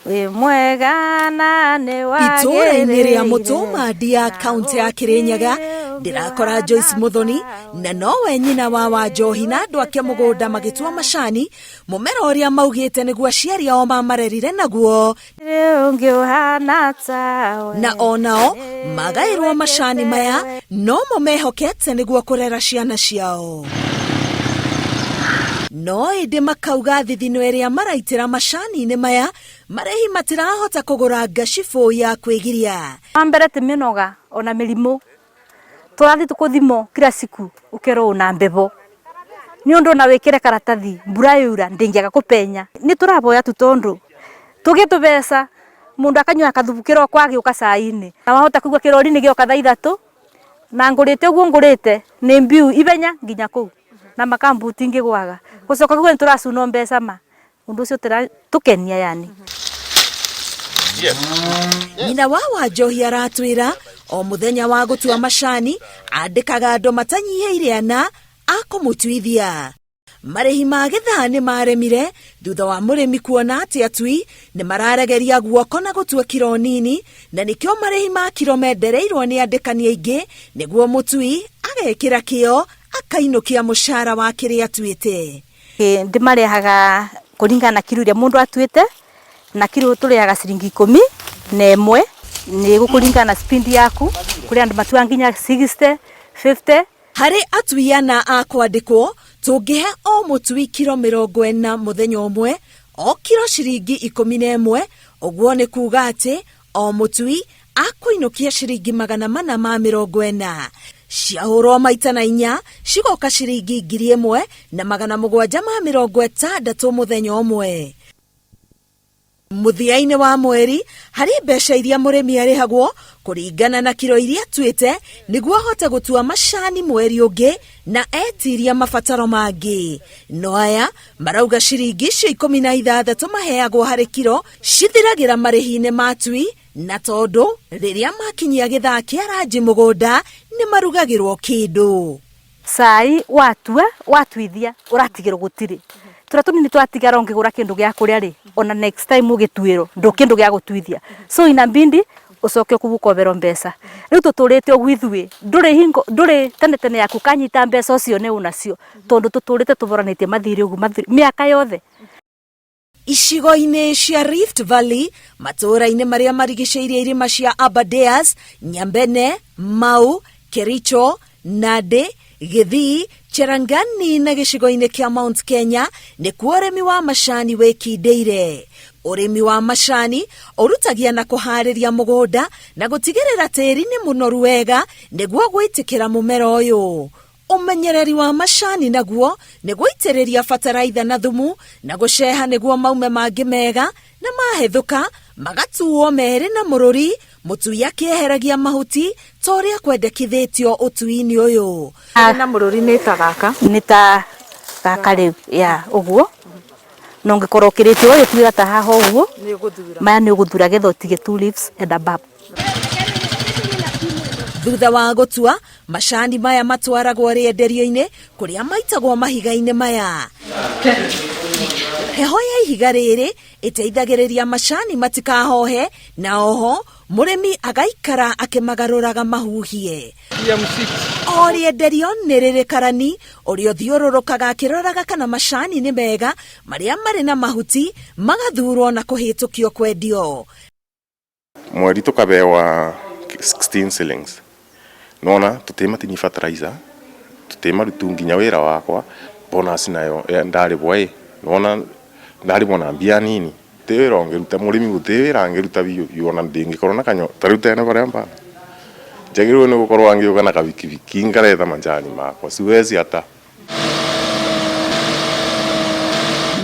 Wĩ mwega na nĩ Itũũra-inĩ rĩa wagĩrĩire. Mũtũmandia, kaũntĩ ya Kĩrĩnyaga, ndĩrakora Joyce Mũthoni na nowe nyina wa Wanjohi na andũ ake mũgũnda magĩtua macani, mũmera ũrĩa maugĩte nĩguo aciari ao mamarerire naguo. Gũtirĩ ũngĩ ũhana tawe. Na onao magaĩrwo macani maya nomo mehokete nĩguo kũrera ciana ciao. No ĩndĩ makauga thithino ĩrĩa maraitĩra macani-inĩ maya marĩhi matirahota kũgũra ngacibũ ya kwĩgiria. Wa mbere ti mĩnoga ona mĩrimũ, tũrathiĩ tũkũthimwo kila siku ũkerwo wĩna mbebo, nĩ ũndũ ona wĩkĩre karatathi mbura yaura ndĩngĩaga kũpenya. Nĩ tũraboya tu tondũ tũgĩe tũbeca mũndũ akanyua kathubu kĩroko agĩũka cai-inĩ, na wahota kũigua kĩrori nĩ gĩoka thaa 3 na ngũrĩte ũguo ngũrĩte nĩ mbiu ihenya nginya kũu na makambuti ngĩgwaga, gũcoka kũu nĩ tũracunwo mbeca ma ũndũ ũcio tũkenia yani. Nyina wa Wanjohi aratwĩra o mũthenya wa gũtua macani andĩkaga andũ matanyihĩire ana a kũmũtuithia. Marĩhi ma gĩthaa nĩ maremire thutha wa mũrĩmi kuona atĩ atui nĩ mararegeria guoko na gũtua kiro nini, na nĩkĩo marĩhi ma kiro mendereirwo nĩ andĩkani aingĩ nĩguo mũtui agekĩra kĩo akainũkia mũcara wa kĩrĩa atuĩte. Ndĩmarĩhaga kũringana na kiro iria mũndũ atuĩte, na kiro tũrĩhaga ciringi 11 nĩ gũkũringana na speed yaku, kũrĩ andũ matuaga nginya 60, 50. Harĩ atui ana a kwandĩkwo, tũngĩhe o mũtui kiro 40 mũthenya ũmwe, o kiro ciringi 11, ũguo nĩ kuga atĩ o mũtui akũinũkia ciringi 440. Ciahũrwo maita na inya, cigoka ciringi 1760 mũthenya ũmwe. Mũthia-inĩ wa mweri, harĩ mbeca iria mũrĩmi arĩhagwo kũringana na kiro iria atuĩte nĩguo ahote gũtua macani mweri ũngĩ na etiria mabataro mangĩ. No aya marauga ciringi icio 16 maheagwo harĩ kiro cithiragĩra marĩhi-inĩ ma atui, na tondũ rĩrĩa makinyia gĩthaa kĩa ranji mũgũnda nĩ marugagĩrwo kĩndũ. Cai watua watuithia ũratigĩrwo gũtirĩ tũrĩa tũnini twatigara ũngĩgũra kĩndũ gĩa kũrĩa rĩ, ona next time ũgĩtuĩrwo ndũ kĩndũ gĩa gũtuithia, so inabidi ũcoke kũu ũkoberwo mbeca. Rĩu tũtũrĩte ũguo ithuĩ ndũrĩ hingo ndũrĩ tene tene yaku ũkanyita mbeca ũcio nĩ ũnacio, tondũ tũtũrĩte tũboranĩtie mathirĩ ũguo mĩaka yothe. Icigo-inĩ cia Rift Valley, matũũra-inĩ marĩa marigicĩirie irĩma cia Aberdares, Nyambene, Mau, Kericho, Nandi, Gĩthii, Cherangani na gĩcigo-inĩ kĩa Mount Kenya nĩkuo ũrĩmi wa macani wĩkindĩire. Ũrĩmi wa macani ũrutagia na kũharĩria mũgũnda na gũtigĩrĩra tĩri nĩ mũnoru wega nĩguo gwĩtĩkĩra mũmera ũyũ. Ũmenyereri wa macani naguo nĩ gũitĩrĩria bataraitha na thumu na gũceha nĩguo maume mangĩ mega, na mahethũka magatuo merĩ na mũrũri, mũtui akĩeheragia mahuti ta ũrĩa kwendekithĩtio ũtui-inĩ ũyũ. Na mũrũri nĩ ta gaka? Nĩ ta gaka rĩu ya ũguo, na ũngĩkorwo ũkĩrĩtie ũgĩtuĩra ta haha ũguo, maya nĩ ũgũthura getha ũtige 2 leaves and above. Thutha wa gũtua, macani maya matwaragwo rĩenderio-inĩ kũrĩa maitagwo mahiga-inĩ maya. Heho ya ihiga rĩrĩ ĩteithagĩrĩria macani matikahohe, na oho mũrĩmi agaikara akĩmagarũraga mahuhie. O rĩenderio nĩ rĩrĩ karani ũrĩa ũthiũrũrũkaga akĩroraga kana macani nĩ mega, marĩa marĩ na mahuti magathurwo na kũhĩtũkio kwendio. Mweri tukabewa 16 shillings, nona tutimatinyi fertilizer, tutimarutu nginya wira wakwa bonus nayo ndaribwa ĩ, nona ndaribwa na mbia nini, ti wira ũngĩruta mũrĩmi gũtirĩ wira angĩruta biũ biũ ona ndingĩkorwo na kanyo ta rĩu tene barĩa mbana njagĩrĩirwo nĩ gũkorwo angĩũka na kabikibiki ngareta majani makwa siwezi hata.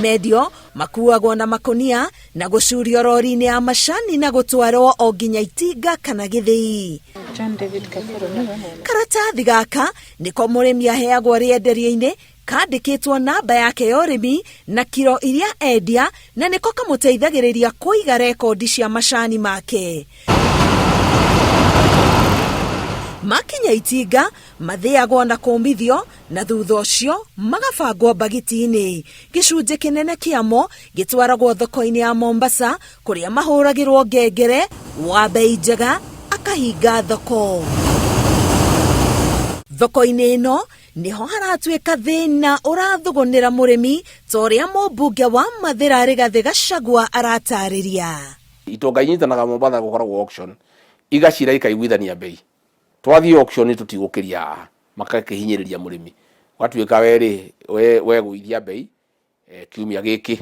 Mendio makuagwo na makonia na gũcurio rori-inĩ ya macani na gũtwarwo o nginya itinga kana gĩthĩi. Karatathi gaka nĩko mũrĩmi aheagwo rĩenderio-inĩ kandĩkĩtwo namba yake ya ũrĩmi na kiro iria endia, na nĩko kamũteithagĩrĩria kũiga rekondi cia macani make. Makinya itinga mathĩagwo na kũmithio na thutha ũcio magabangwo mbagiti-inĩ. Gĩcunjĩ kĩnene kĩamo gĩtwaragwo thoko-inĩ ya Mombasa kũrĩa mahũragĩrwo ngengere wa bei njega akahinga thoko. Thoko-inĩ ĩno niho haratuĩka thĩna ũrathugunĩra mũrĩmi ta ũrĩa mũmbunge wa Mathĩra Rigathĩ Gachagua aratarĩria. Itonga inyitanaga Mombatha gũkoragwo auction, igacira ikaiguithania bei. Twathiĩ auction tũtigũkĩria haha, makakĩhinyĩrĩria mũrĩmi. Gwatuĩka we rĩ, wegũithia bei, kiumia gĩkĩ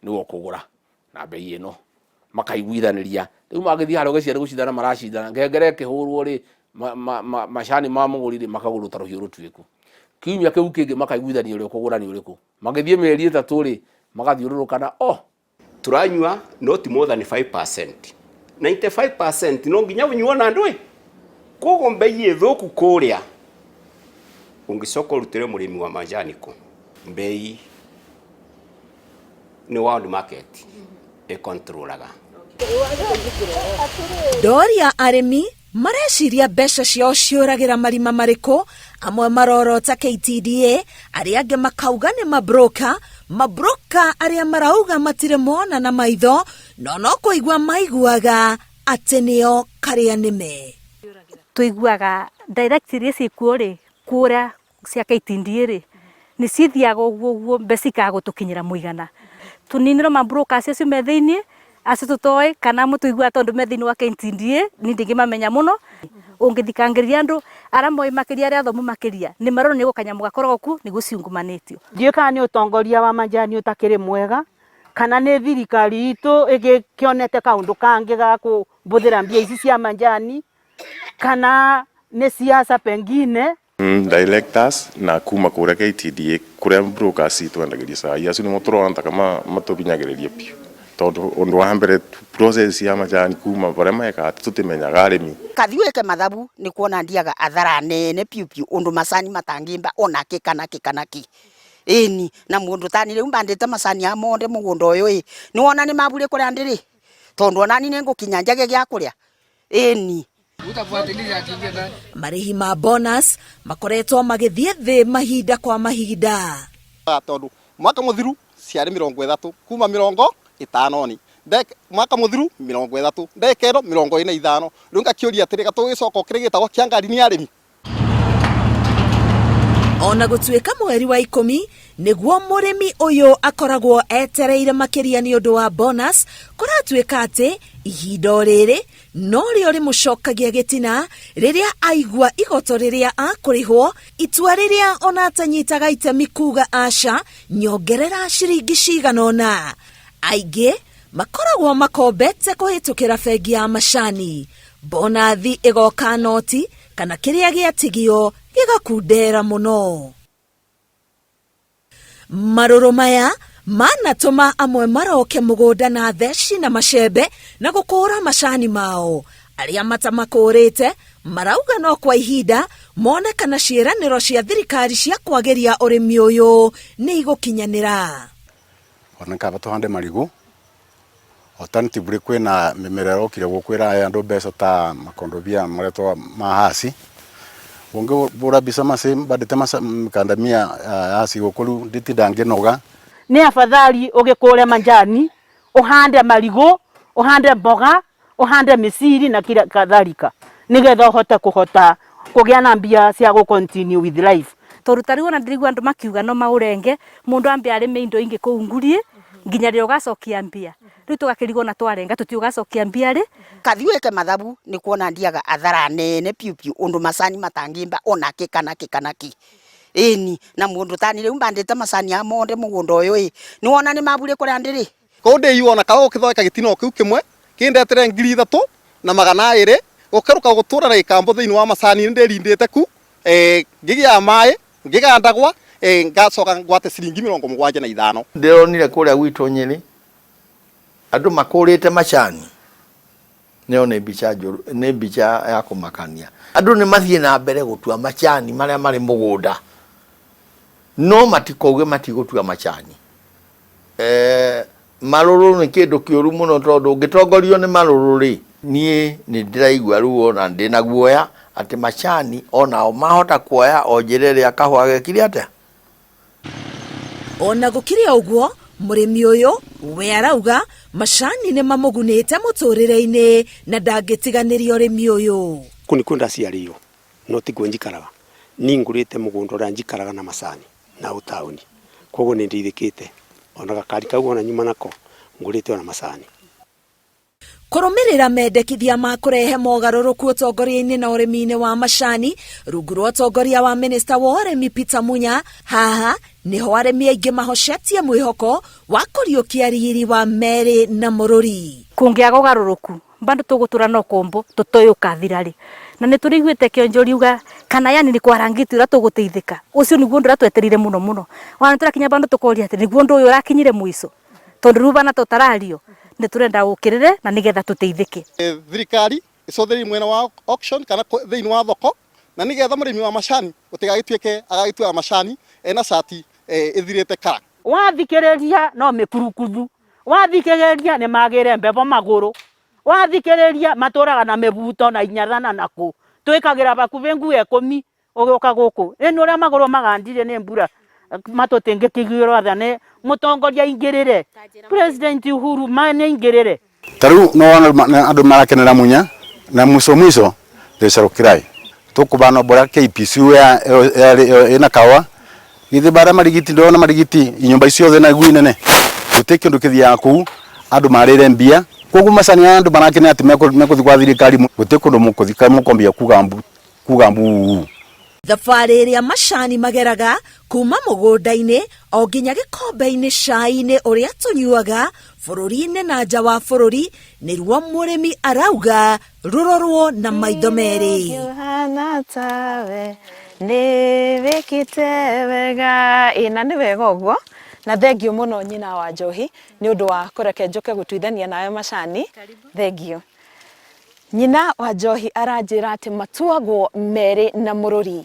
nĩwe ũkũgũra na bei ĩno. Makaiguithanĩria. Rĩu magĩthiĩ harĩa ũgĩciria nĩ gũcindana maracindana, ngengere ĩkĩhũrwo rĩ, macani ma mũgũri rĩ, makagũrwo ta rũhiũ rũtuĩku. Kiumia kĩu kĩngĩ makaiguithania ũrĩa ũkũgũra nĩ ũrĩkũ. Magĩthiĩ mĩeri 3 rĩ, magathiũrũrũkana, oh! Turanyua not more than 5%. 95% no nginya unyuo na andũ ĩ. Koguo mbei ĩthũku kũrĩa ũngĩcoka ũrutĩre mũrĩmi wa majani kũ mbei nĩ world market ĩkontrolaga. Ndoria arĩmi mareciria mbeca ciao ciũragĩra marima marĩkũ, amwe marorota KTDA, arĩa angĩ makauga nĩ mabroka, mabroka arĩa marauga matirĩ mona na maitho, no no kũigua maiguaga atĩ nĩo karĩa nĩme. Tũiguaga direct iria ciĩkuo rĩ, kũrĩa cia KTDA rĩ, nĩ cithiaga ũguo ũguo mbeca ikaga gũtũkinyĩra mũigana. Tũninĩrwo mabroka acio me thĩiniĩ, acio tũtoĩ kana amwe tũiguaga tondũ me thĩiniĩ wa KTDA, niĩ ndingĩmamenya mũno. Ũngĩthikangĩrĩria andũ arĩa moĩ makĩria, arĩa athomu makĩria, nĩ marona nĩ gũkanyamũ gakoragwo kuo nĩguo ciungumanĩtio. Ndiũĩ kana nĩ ũtongoria wa majani ũtakĩrĩ mwega, kana nĩ thirikari itũ ĩgĩkĩonete kaũndũ kangĩ ga kũbũthĩra mbia ici cia majani, kana nĩ siasa pengine. Directors na kuma kũrĩa KTDA kũrĩa brokers twendagĩria cai acio nĩmo tũrona ta matũbinyagĩrĩria biũ, tondũ ũndũ wa mbere process ya majani kuma barĩa mekaga tũtimenyaga arĩmi. Kathi wĩke mathabu nĩ kuona ndiaga athara nene piũ piũ ũndũ macani matangĩmba ona kĩ kana kĩ kana kĩ. Ĩni na mũndũ tani rĩu mbandĩte macani ya monde mũgũnda ũyũ ĩ, nĩ wona nĩ mabure kũrĩa ndĩrĩ, tondũ onani nĩ ngũkinya njage gĩa kũrĩa. Ĩni. Marĩhi ma bonus makoretwo magĩthiĩ thĩ mahinda kwa mahinda. Tondũ mwaka mũthiru ciarĩ 30 kuma 50 mwaka mũthiru 30 ndeka ĩno 45. Rĩu ngakĩũria atĩrĩ, gatũgĩcoka kĩrĩa gĩtagwo kĩa ngari nĩ arĩmi. Ona gũtuĩka mweri wa 10 nĩguo mũrĩmi ũyũ akoragwo etereire makĩria nĩ ũndũ wa bonus, kũratuĩka atĩ ihinda o rĩrĩ no rĩo rĩmũcokagia gĩtina rĩrĩa aigua igoto rĩrĩa akũrĩhwo, itua rĩrĩa ona atanyitaga itemi kuga aca nyongerera ciringi cigana ũna. Aingĩ makoragwo makombete kũhĩtũkĩra bengi ya macani. Bonathi ĩgoka noti kana kĩrĩa gĩatigio gĩgakundera mũno. Marũrũ maya manatũma amwe maroke mũgũnda na theci na macembe na gũkũra macani mao. Arĩa matamakũrĩte marauga no kwa ihinda mone kana ciĩranĩro cia thirikari cia kwagĩria ũrĩmi ũyũ nĩ igũkinyanĩra. Ona kaba tũhande marigũ, alternatively kwĩna mĩmera ĩrokire gũkũ ĩrahe andũ mbeca ta makondobia maretwo ma hasi. Ũngĩbũra mbica maci mbandĩte makandamia hasi gũkũ rĩu nditinda ngĩnoga. Nĩ afadhali ũgĩkũre majani, ũhande marigũ, ũhande mboga, ũhande mĩciri na kila kadhalika, nĩgetha ũhote kũhota kũgĩa na mbia cia gũ continue with life. Tondũ ta rĩu ona ndĩraigua andũ makiuga no maũrenge, mũndũ ambe arĩme indo ingĩ kũu ngurie nginya rĩrĩa ũgacokia mbia. Rĩu tũgakĩrigwo na twarenga tũtiũgacokia mbia rĩ. Kathi wĩke mathabu nĩ kuona ndiaga athara nene piũ piũ ũndũ macani matangĩmba ona kĩ kana kĩ kana kĩ. Ĩni na mũndũ tani rĩu mbandĩte macani ya monde mũgũnda ũyũ ĩ, nĩ wona nĩ mabure kũrĩa ndĩrĩ. Kũu ndĩiywo ona kana gũkĩthondeka gĩtina o kĩu kĩmwe kĩndetere 3200 gũkerũka gũtũra na gĩkambo thĩinĩ wa macani ndĩrindĩte ku, ngĩgĩa maĩ ngĩgandagwa, ngacoka ngwate ciringi 75. Ndĩronire kũrĩa gwitũ Nyĩrĩ andũ makũrĩte macani, nĩyo nĩ mbica njũru, nĩ mbica ya kũmakania. Andũ nĩ mathiĩ na mbere gũtua macani marĩa marĩ mũgũnda, no matikauge matigũtua macani. Marũrũ nĩ kĩndũ kĩũru mũno tondũ ũngĩtongorio nĩ marũrũ rĩ, niĩ nĩ ndĩraigua ruo na ndĩna guoya Atĩ macani onao mahota kuoya o njĩra ĩrĩa kahũa gekire atĩa. Ona gũkĩrĩ ũguo, mũrĩmi ũyũ we arauga macani nĩ mamũgunĩte mũtũrĩre-inĩ na ndangĩtiganĩria ũrĩmi ũyũ. Kũu nĩkuo ndaciarĩirwo no tikuo njikaraga. Niĩ ngũrĩte mũgũnda ũrĩa njikaraga na macani na hau taũni. Kwoguo nĩ ndeithĩkĩte ona gakari kau ona nyuma nako ngũrĩte ona macani. Kũrũmĩrĩra mendekithia ma kũrehe mogarũrũku ũtongoria-inĩ na ũrĩmi-inĩ wa macani rungu rwa ũtongoria wa minista wa ũrĩmi Peter Munya, haha nĩho arĩmi aingĩ mahocetie mwĩhoko wa kũriũkia riri wa Mary na Mũrũri. Kũngĩaga ũgarũrũku bado tũgũtũra na ũkombo tũtoĩ ũkathira rĩ. Na nĩ tũrĩiguĩte Kĩonjori uga kana yani nĩ kwarangĩtio ũrĩa tũgũteithĩka. Ũcio nĩguo ũndũ ũrĩa twetereire mũno mũno. Ona nĩ tũrakinya bado tũkoria atĩ nĩguo ũndũ ũyũ ũrakinyire mũico. Tondũ rĩu bana tũtarario nĩ tũrenda ũkĩrĩre na nĩgetha tũteithĩke. Thirikari ĩcũthĩrĩrie mwena wa auction kana thĩinĩ wa thoko na nĩgetha mũrĩmi wa macani gũtigagĩtuĩke agagĩtuaga macani ena cati ĩthirĩte kara. Wathikĩrĩria no mĩkurukuthu, wathikĩrĩria nĩ magĩre mbebo magũrũ, wathikĩrĩria matũraga na mĩbuto na inyathana na kũ, twĩkagĩra bakubĩ nguo ikũmi ũgĩũka gũkũ. Ĩni ũrĩa magũrũ magandire nĩ mbura matũtingĩkĩiguĩrwo tha nĩ mũtongoria aingĩrĩre, President Uhuru ma nĩ aingĩrĩre. Ta rĩu no wona andũ marakenera munya na mwico mwico they shall cry. Tukubana bora KPC ya ina kawa githĩ bara marigiti ndona marigiti inyumba icio ciothe na igui nene gũtirĩ kĩndũ kĩthiaga kũu andũ marĩre mbia koguo macani aya andũ marakenia atĩ mekũthiĩ gwa thirikari gũtirĩ kũndũ mũkũthiĩ mũkombia kuga mbu kuga mbu. Thabarĩ ĩrĩa macani mageraga kuma mũgũnda-inĩ o nginya gĩkombe-inĩ cai-inĩ ũrĩa tũnyuaga bũrũri-inĩ na nja wa bũrũri nĩruo mũrĩmi arauga rũrorwo na maitho merĩ. Ũhana tawe nĩ wĩkĩte wega. Ĩ na nĩ wega ũguo na thengio mũno nyina wa Njohi nĩ ũndũ wa kũreke njũke gũtuithania nawe macani. Thengio. Nyina wa Njohi aranjĩra atĩ matuagwo merĩ na mũrũri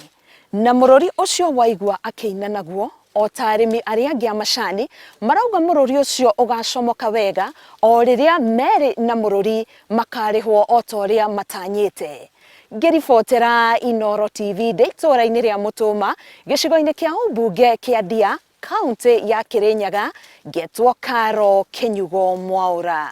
na mũrũri ũcio waigua akĩina naguo o ta arĩmi arĩa angĩ a macani marauga mũrũri ũcio ũgacomoka wega o rĩrĩa merĩ na mũrũri makarĩhwo o ta ũrĩa matanyĩte. Ngĩribotera Inooro TV ndĩ itũũra-inĩ rĩa Mũtũma gĩcigo-inĩ kĩa ũmbunge kĩa Ndia kaunti ya Kirinyaga ngetwo Karo Kĩnyugo Mwaũra.